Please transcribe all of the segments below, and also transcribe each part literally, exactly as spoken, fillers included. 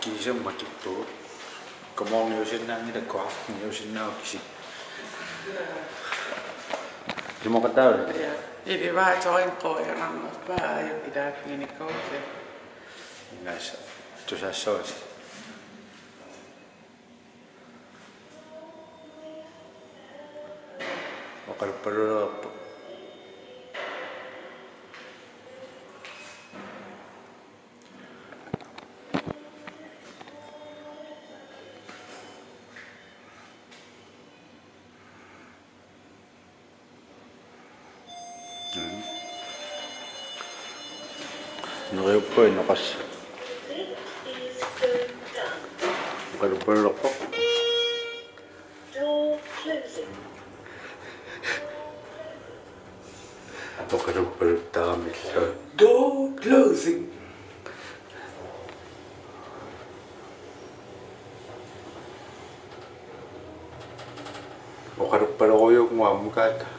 Kiisami matuttugut. Godmorgen iusinnaanngilaq, god aften iusinnaavoq kisimi. Isumaqataavit? Ja. Ilivaasorin qujanarnerpaaq aajuna ilaaffiginikuusi. Ingaasa. Tusaassavasi. Oqaluppalulerpoq. Neriuppunga innoqassaq. Oqaluppalulerpoq. Oqaluppaluttaramillu. Door closing. Oqaluppalorujuunnguaq ammukaataa.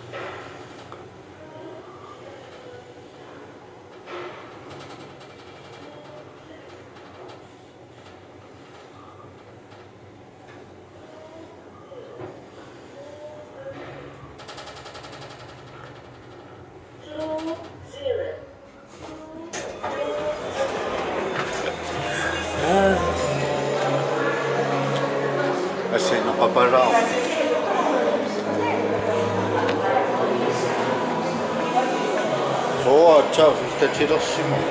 Asinoqapalaa. Oo, aatsaat festatilersimavoq.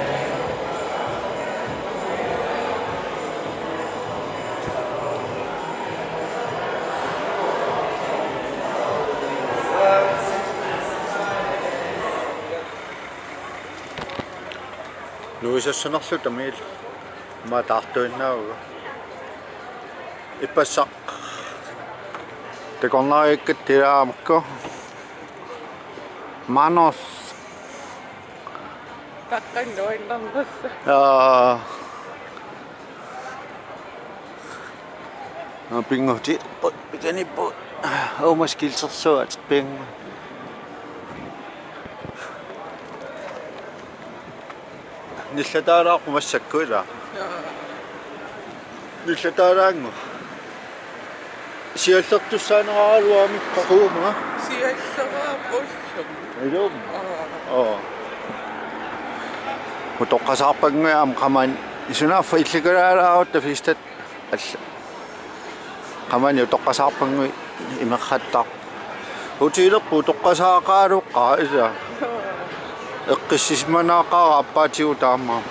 Nuisassanerluta miil. Immaqa taartuinnaavugut. Ippassaq. Takornariikkatta ilaamakku. Manos. Taqqannuinnarnassa. Aa. Aa, pinngortippoq, pikaniippoq. Uumasakilsersuat pinngortippoq. Nillataalaarpoq massakkut, ilaa? Jaa. Nillataalaannguaq. Siallertussaaneraluarami quuma. Sialleraarput. Ilumut. Aa. Oo. Utoqqasaarpannguit aamma qamani. Isunaaffa illikalaalaarutta festat. Alla. Qamani utoqqasaarpannguit imerrattarput. Hotelerput utoqqasaaqaruqaa, ilaa. Eqqissisimanaqaaq aappaatigut taama.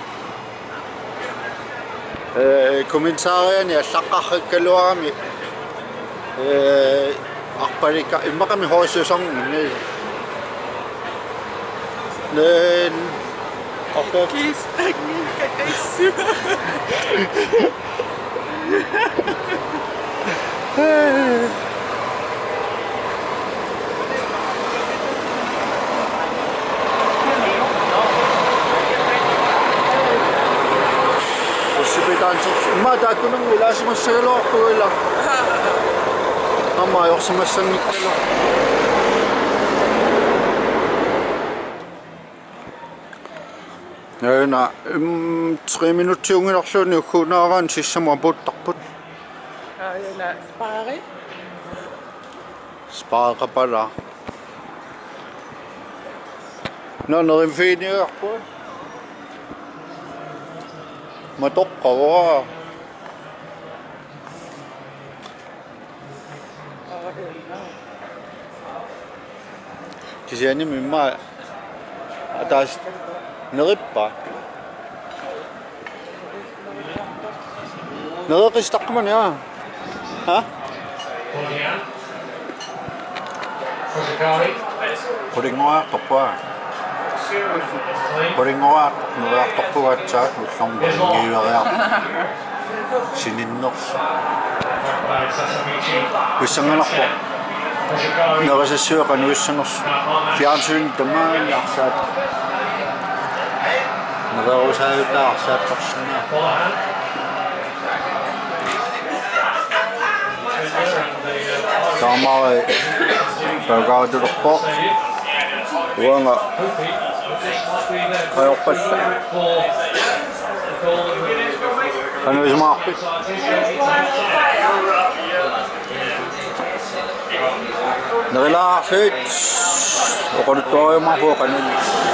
Ee, kommentaariani allaqqaqqikkaluarami. Ee, arpalika immaqami horisøsongi. Neen. Kiis angin katassu. Ussipitaansersoq. Immaqa taakkununnga ilaasimassagaluarpugut, ilaa. Aamma ajorsimassanngikkaluarpoq. Aajuna, mm, tre minutsiunngilarluunniit ugguunaaraanni sissamut apuuttarput. Aajuna, spari. Spareqapalaa. Nå, neriuffigineqarpoq. Matoqqavoq. Kisianni immaqa ataaseq neriuppa. Neriuqisitaqqamani, aa. Ha? Qulinngoriartorpaa. Qulinngoriartorpaa, neriartorpugut aatsaat ullormut qulinngoriartorpaa. Sininnersoq. Pissanganarpoq. Nerisassui qanoq issanersoq. Fjernsyn tamaani arsaat. Neriusaajutaq arsaattarsinnaa. Taamaari pagaatulerpoq. Uanga ajorpassaa. Qanoq isumaqarpit? Nerilaarsuit. Oqaluttuariumaarpoq qanoq.